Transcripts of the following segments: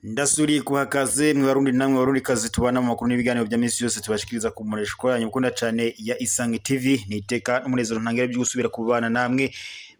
Ndasuri kuhakaze mwe Barundi namwe Barundi kazi tubana mu makuru n'ibiganiro bya misi yose tubashikiriza ku mureshwa yanyu mukunda cyane ya Isange TV. Niteka n'umunezero ntangere byo gusubira kubana namwe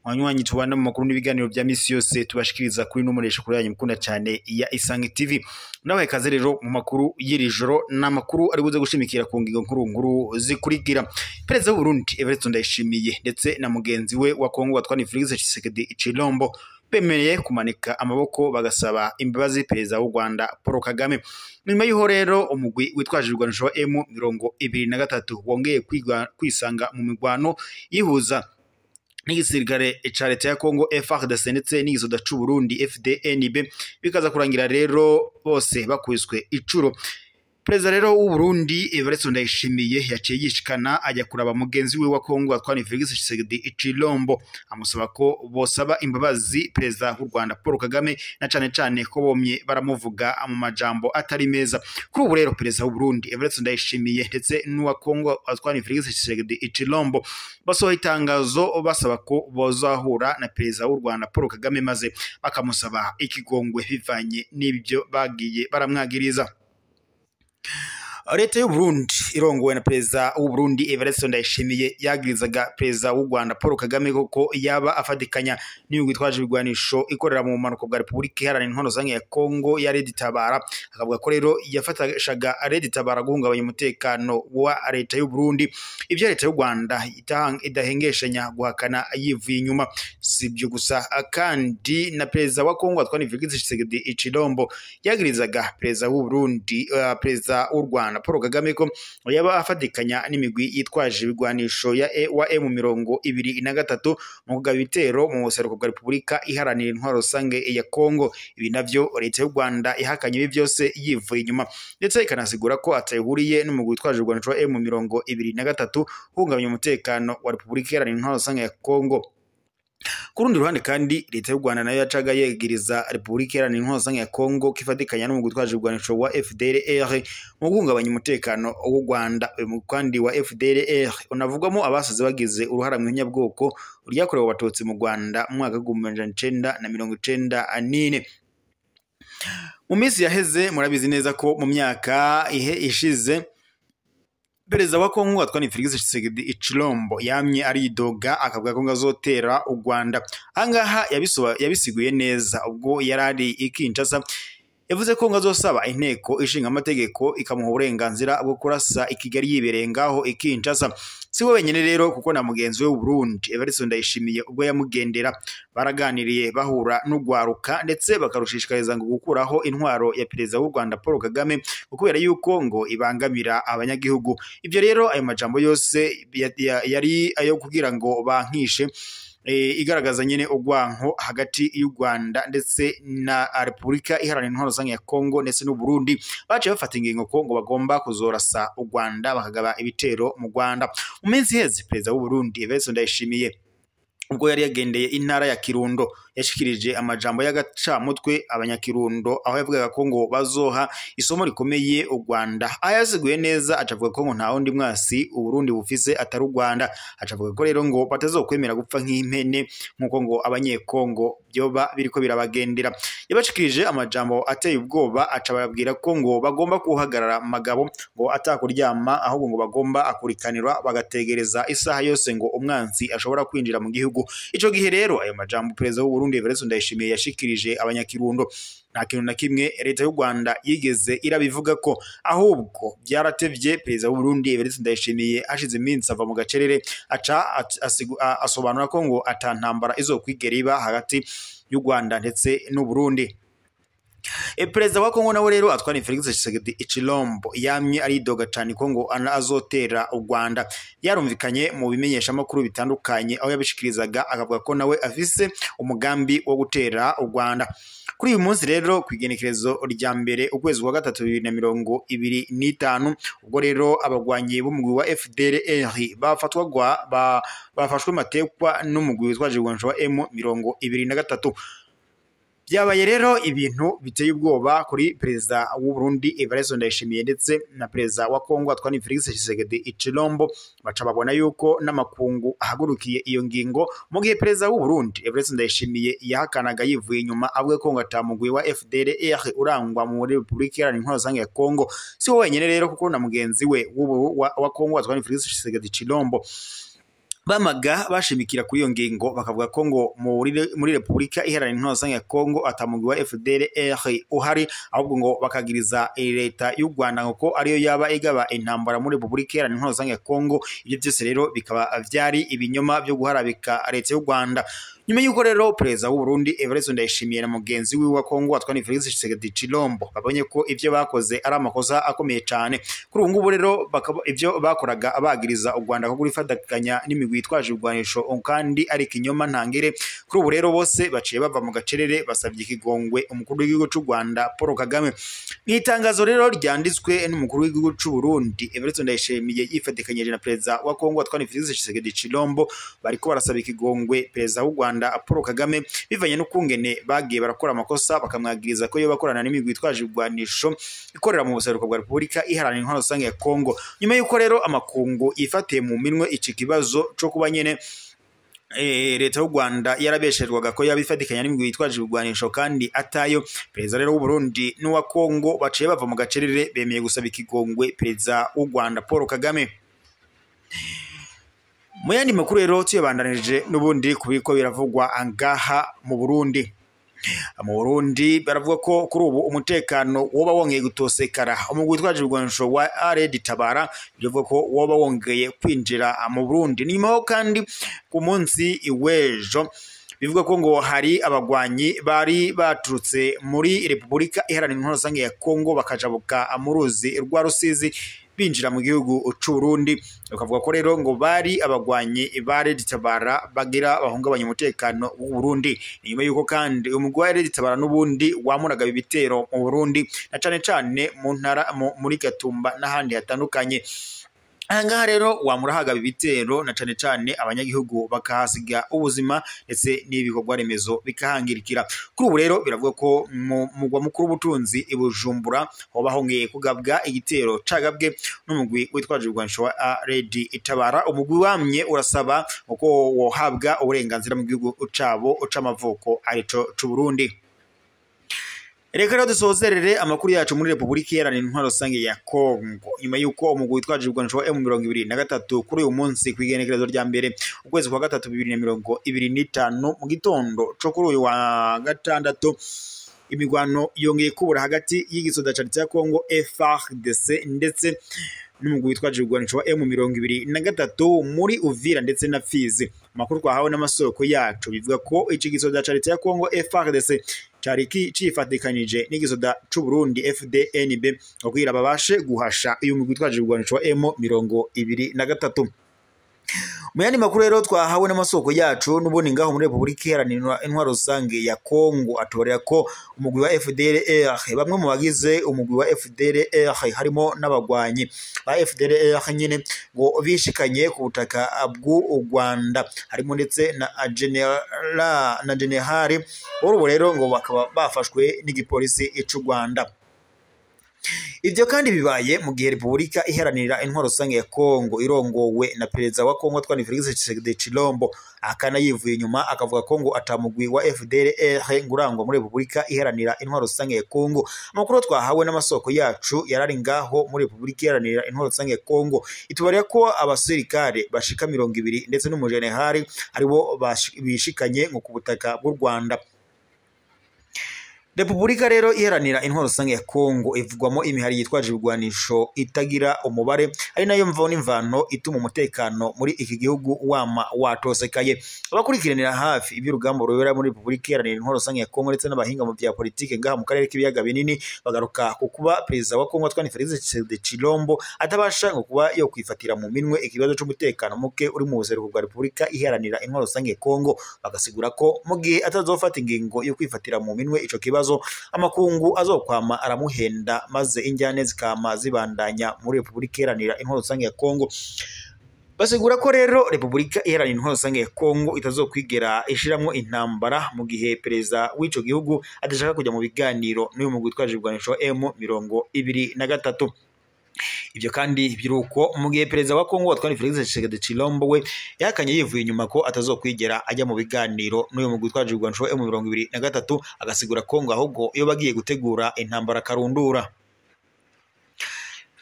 mwanywanyi tubana mu makuru n'ibiganiro bya misi yose tubashikiriza kuri n'umuresha yanyu mukunda cyane ya Isange TV. Nabaye kaze rero mu makuru y'iri joro n'amakuru ari buze gushimikira ku ngingo nkuru nkuru zikurikira. Perezida w'u Burundi Evariste Ndayishimiye ndetse na mugenzi we wa Kongo Antoine Felix Tshisekedi Tshilombo bemereye kumanika amaboko bagasaba imbabazi perezida w'u Rwanda Paul Kagame. Nyuma y'aho rero umugwi witwaje ibigwanisho wa M23 wongeye kwisanga mu migwano yihuza n'igisirikare ca leta ya Kongo FARDC ndetse n'igisoda c'u Burundi FDNB, bikaza kurangira rero bose bakubiswe icuro. Perezida rero w'u Burundi Evariste Ndayishimiye yaciye yishikana ajya kuraba mugenzi we wa Kongo Antoine Felix Tshisekedi Tshilombo, amusaba ko bosaba imbabazi perezida w'u Rwanda Paul Kagame, na cane cane ko bomye baramuvuga mu majambo atari meza. Kuri ubu rero perezida w'u Burundi Evariste Ndayishimiye ndetse n'uwa Kongo Antoine Felix Tshisekedi Tshilombo basohoye itangazo basaba ko bozahura na perezida w'u Rwanda Paul Kagame maze bakamusaba ikigongwe bivanye n'ibyo bagiye baramwagiriza. Leta y'u Burundi irongowe na perezida w'u Burundi Evariste Ndayishimiye yagirizaga perezida w'u Rwanda Paul Kagame koko yaba afatikanya n'imigwi itwaje ibigwanisho ikorera mu bumanuko bwa Repubulika Iharanira Intwaro Rusange ya Kongo ya Red Tabara, akavuga ko rero yafatashaga Red Tabara guhungabanya umutekano wa leta y'u Burundi, ibyo leta y'u Rwanda idahengeshanya guhakana yivuye inyuma. Si ibyo gusa kandi na perezida wa Kongo Antoine Felix Tshisekedi Tshilombo yagirizaga perezida w'u Burundi perezida w'u Rwanda Paul Kagame ko yaba afatikanya n'imigwi yitwaje ibigwanisho ya wa M23 mu kugaba ibitero mu buseruko bwa Repubulika Iharanira Intwaro Rusange ya Kongo. Ibi navyo leta y'u Rwanda ihakanye ibi byose yivuye inyuma, ndetse ikanasigura ko atayihuriye n'umugwi witwaje ibigwanisho wa M23 uhungabanya umutekano wa Repubulika Iharanira Intwaro Rusange ya Kongo. Ku rundi ruhande kandi leta y'u Rwanda nayo yacaga yegiriza Repubulika Iharanira Intwaro Rusange ya Kongo kifatikanya n'umugwi witwaje ibigwanisho wa FDLR mu guhungabanya umutekano w'u Rwanda. Uyu mugwi kandi wa FDLR unavugwamo abasaze bagize uruhara mu nyabwoko ryakorewe abatutsi mu Rwanda mu mwaka w'igihumbi amajana icenda na mirongo icenda n'ine. Mu minsi yaheze murabizi neza ko mu myaka ihe ishize perezida wa Kongo Antoine Felix Tshisekedi Tshilombo yamye aridoga akavuga ko ngazotera u Rwanda. Ahangaha yabisiguye neza ubwo yarari i Kinshasa, yavuze ko ngazosaba inteko ishinga amategeko ikamuha uburenganzira bwo kurasa i Kigali yibereye ngaho i Kinshasa. Si we wenyine rero kuko na mugenzi we w'u Burundi Evariste Ndayishimiye ubwo yamugendera baraganiriye bahura n'ugwaruka ndetse bakarushishikariza ngo gukuraho intwaro ya perezida w'u Rwanda Paul Kagame kubera yuko ngo ibangamira abanyagihugu. Ibyo rero ayo majambo yose yari ayo kugira ngo bankishe igaragaza nyene urwanko hagati y'u Rwanda ndetse na Repubulika Iharanira Intwaro Rusange ya Kongo ndetse n'u Burundi. Baciye bafata ingingo ko ngo bagomba kuzorasa u Rwanda bakagaba ibitero mu Rwanda. Mu minsi iheze perezida w'u Burundi Evariste Ndayishimiye ubwo yari yagendeye intara ya Kirundo yashikirije amajambo y'agacamutwe abanyakirundo aho yavugaga ko ngo bazoha isomo rikomeye u Rwanda. Ayaziguye neza acavuga ko ngo nta wundi mwasi u Burundi bufise atari u Rwanda. Acavuga ko rero ngo batazokwemera gupfa nk'impene nkuko ngo abanyekongo byoba biriko birabagendera. Yabashikirije amajambo ateye ubwoba aca bababwira ko ngo bagomba kuhagarara magabo ngo atakuryama, ahubwo ngo bagomba akurikanirwa bagategereza isaha yose ngo umwansi ashobora kwinjira mu gihugu. Ico gihe rero ayo majambo perezida w'u Burundi Evariste Ndayishimiye yashikirije abanyakirundo nta kintu na kimwe leta y'u Rwanda yigeze irabivuga ko, ahubwo byaratevye perezida w'u Burundi Evariste Ndayishimiye ashize iminsi ava mu gacerere aca asobanura ko ngo atantambara izokwigera iba hagati y'u Rwanda ndetse n'u Burundi. Perezida wa Kongo nawe rero Antoine Felix Tshisekedi Tshilombo yamye aridoga cyane ko ngo azotera u Rwanda. Yarumvikanye mu bimenyeshamakuru bitandukanye aho yabishikirizaga akavuga ko nawe afise umugambi wo gutera u Rwanda. Kuri uyu munsi rero kwigenekerezo rya mbere ukwezi kwa gatatu 2025 ubwo rero abagwanyi b'umugwi wa FDLR bafatwa bafashwe matekwa n'umugwi witwaje ibigwanisho wa M23. Byabaye rero ibintu biteye ubwoba kuri perezida w'u Burundi Evariste Ndayishimiye ndetse na perezida wa Kongo Antoine Felix Tshisekedi Tshilombo, baca babona yuko n'amakungu ahagurukiye iyo ngingo, mu gihe perezida w'u Burundi Evariste Ndayishimiye yahakanaga yivuye inyuma avuga ko ngo atamugwi wa FDLR urangwa muri Repubulika Iharanira Intwaro Rusange ya Kongo. Si we wenyine rero, kuko na mugenzi we wa Kongo Antoine Felix Tshisekedi Tshilombo bamaga bashimikira kuri iyo ngingo, bakavuga ko ngo muri Repubulika Iharanira Intwaro Rusange ya Kongo atamugwi wa FDLR uhari, ahubwo ngo bakagiriza leta y'u Rwanda ngo ko ariyo yaba igaba intambara muri Repubulika Iharanira Intwaro Rusange ya Kongo. Ibyo byose rero bikaba vyari ibinyoma byo guharabika leta y'u Rwanda. Nyuma y'uko rero perezida w'u Burundi Evariste Ndayishimiye na mugenzi wiwe wa Kongo Antoine Felix Tshisekedi Tshilombo babonye ko ivyo bakoze ari amakosa akomeye cane, kuri ubu ngubu rero ivyo bakoraga abagiriza u Rwanda ko kurifatikanya n'imigwi yitwaje ibigwanisho kandi ari ikinyoma ntangere, kuri ubu rero bose baciye bava mu gacerere basabye ikigongwe umukuru w'igihugu c'u Rwanda Paul Kagame. Mu itangazo rero ryanditswe n'umukuru w'igihugu c'u Burundi Evariste Ndayishimiye yifatikanyije na perezida wa Kongo Antoine Felix Tshisekedi Tshilombo, bariko barasaba ikigongwe perezida w'u Rwanda Paul Kagame bivanye n'ukungene bagiye barakora amakosa, bakamwagiriza ko yo bakorana n'imigwi yitwaje ibigwanisho ikorera mu buseruko bwa Repubulika Iharanira Intwaro Rusange ya Kongo. Nyuma y'uko rero amakungu yifatiye mu minwe iki kibazo co kuba nyene leta y'u Rwanda yarabesherwaga ko yabifatikanya n'imigwi yitwaje ibigwanisho kandi atayo, perezida rero w'u Burundi n'uwa Kongo baciye bava mu gacerere bemeye gusaba ikigongwe perezida w'u Rwanda Paul Kagame. Mu yandi makuru rero tuyabandanije n'ubundi kubiko biravugwa angaha mu Burundi. Mu Burundi baravuga ko kuri ubu umutekano woba wongeye gutosekara. Umugwi witwaje ibigwanisho wa RED Tabara bivuga ko woba wongeye kwinjira mu Burundi. Nyuma kandi ku munsi iwejo bivuga ko ngo hari abagwanyi bari baturutse muri Repubulika Iharanira Intwaro Rusange ya Kongo bakajabuka mu ruzi rwa Rusizi binjira mu gihugu c'u Burundi. Bakavuga ko rero ngo bari abagwanyi ba RED Tabara bagira bahungabanya umutekano w'u Burundi. Nyuma yuko kandi umugwi wa RED Tabara n'ubundi wamuraga ibitero mu Burundi na cane cane mu ntara muri Gatumba n'ahandi hatandukanye. Ahangaha rero wamurahagaba ibitero na cane cane abanyagihugu bakahasiga ubuzima ndetse n'ibikorwa remezo bikahangirikira. Kuri ubu rero biravuga ko mu mugwa mukuru w'ubutunzi i Bujumbura hoba hongeye kugabwa igitero cagabwe n'umugwi witwaje ibigwanisho wa RED Tabara. Umugwi wamye urasaba uko wohabwa uburenganzira mu gihugu cabo c'amavuko arico c'u Burundi. Reka rero dusozerere amakuru yacu muri Repubulika Iharanira Intwaro Rusange ya Kongo. Nyuma y'uko umugwi witwaje ibigwanisho wa M23 kuri uyu munsi kw'igenekerezo rya mbere ukwezi kwa gatatu 2025 mu gitondo co kuri uyu wa gatandatu, imigwano yongeye kubura hagati y'igisoda ca leta ya Kongo FARDC ndetse n'umugwi witwaje ibigwanisho wa M23 muri Uvira ndetse na Fizi. Amakuru twahawe n'amasoko yacu bivuga ko iki gisoda ca leta ya Kongo FARDC cari cifatikanije n'igisoda c'u Burundi FDNB kugira babashe guhasha uyu mugwi witwaje ibigwanisho wa M23. Mu yandi makuru rero twahawe n'amasoko yacu n'ubundi ngaho muri Repubulika Iharanira Intwaro Rusange ya Kongo atubarira ko umugwi wa FDLR, bamwe mu bagize umugwi wa FDLR harimo n'abagwanyi ba FDLR nyine ngo bishikanye ku butaka bw'u Rwanda, harimo ndetse na general ubu rero ngo bakaba bafashwe n'igipolisi c'u Rwanda. Ivyo kandi bibaye mu gihe Repubulika Iharanira Intwaro Rusange ya Kongo irongowe na perezida wa Kongo Antoine Felix Tshisekedi Tshilombo akana yivuye inyuma akavuga ko ngo atamugwi wa FDLR ngurangwa muri Repubulika Iharanira Intwaro Rusange ya Kongo. Amakuru twahawe n'amasoko yacu yarari ngaho muri Repubulika Iharanira Intwaro Rusange ya Kongo itubarira ko abasirikare bashika 20 ndetse n'umujenerali aribo bishikanye ngo ku butaka bw'u Rwanda. Repubulika rero iharanira intwaro rusange ya Kongo ivugwamo imihari yitwaje ibigwanisho itagira umubare, ari nayo mvo n'imvano ituma umutekano muri iki gihugu wama watosekaye. Abakurikiranira hafi iby'urugamba rubera muri Repubulika Iharanira Intwaro Rusange ya Kongo ndetse n'abahinga mu bya politike ngaha mu karere k'ibiyaga binini bagaruka ku kuba perezida wa Kongo Antoine Felix Tshisekedi Tshilombo atabasha ngo kuba yo kwifatira mu minwe ikibazo c'umutekano muke uri mu buseruko bwa Repubulika Iharanira Intwaro Rusange ya Kongo, bagasigura ko mu gihe atazofata ingingo yo kwifatira mu minwe ico kibazo amakungu azokwama aramuhenda maze injyane zikama zibandanya muri Repubulika Iharanira Intwaro Rusange ya Kongo. Basigura ko rero Repubulika Iharanira Intwaro Rusange ya Kongo itazokwigera ishiramwo intambara mu gihe perezida w'ico gihugu adashaka kujya mu biganiro n'uyu mugwi witwaje ibigwanisho M23. Ibyo kandi biruko mu gihe perezida wa Kongo Antoine Felix Tshisekedi Tshilombo we yahakanye yivuye inyuma ko atazokwigera ajya mu biganiro n'uyu mugwi witwaje ibigwanisho M23, agasigura Kongo ahubwo iyo bagiye gutegura intambara karundura.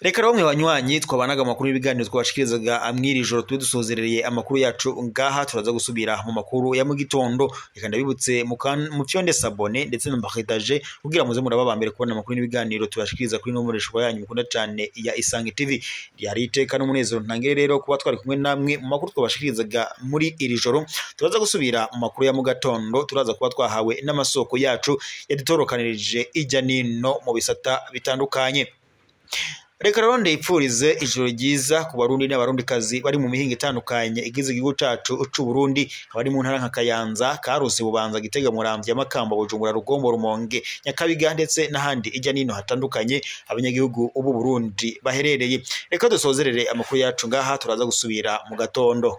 Reka rero mwe banywanyi twabanaga amakuru y'ibiganiro twabashikirizaga mw'iri joro, tube dusozerereye amakuru yacu ngaha. Turaza gusubira mu makuru ya mu gitondo. Reka ndabibutse mufyonde sabone ndetse na partage kugira muze muraba ba mbere kubona amakuru n'ibiganiro tubashikiriza kuri no mureshwa yanyu mukunda cyane ya Isange TV. Ryari iteka n'umunezero ntangere rero kuba twari kumwe namwe mu makuru twabashikirizaga muri iri joro. Turaza gusubira mu makuru ya mu gatondo, turaza kuba twahawe n'amasoko yacu yadutorokanirije ijya nino mu bisata bitandukanye. Reka rero ndipfurize ijoro ryiza ku Barundi n'Abarundikazi bari mu mihingo itandukanye igize igihugu cacu c'u Burundi, abari mu ntara nka Kayanza, Karusi, Bubanza, Gitega, Muramvya, Makamba, Bujumbura, Rugombo, Rumonge, Nyakabiga ndetse n'ahandi ijya nino hatandukanye abanyagihugu b'u Burundi baherereye. Reka dusozerere amakuru yacu ngaha, turaza gusubira mu gatondo.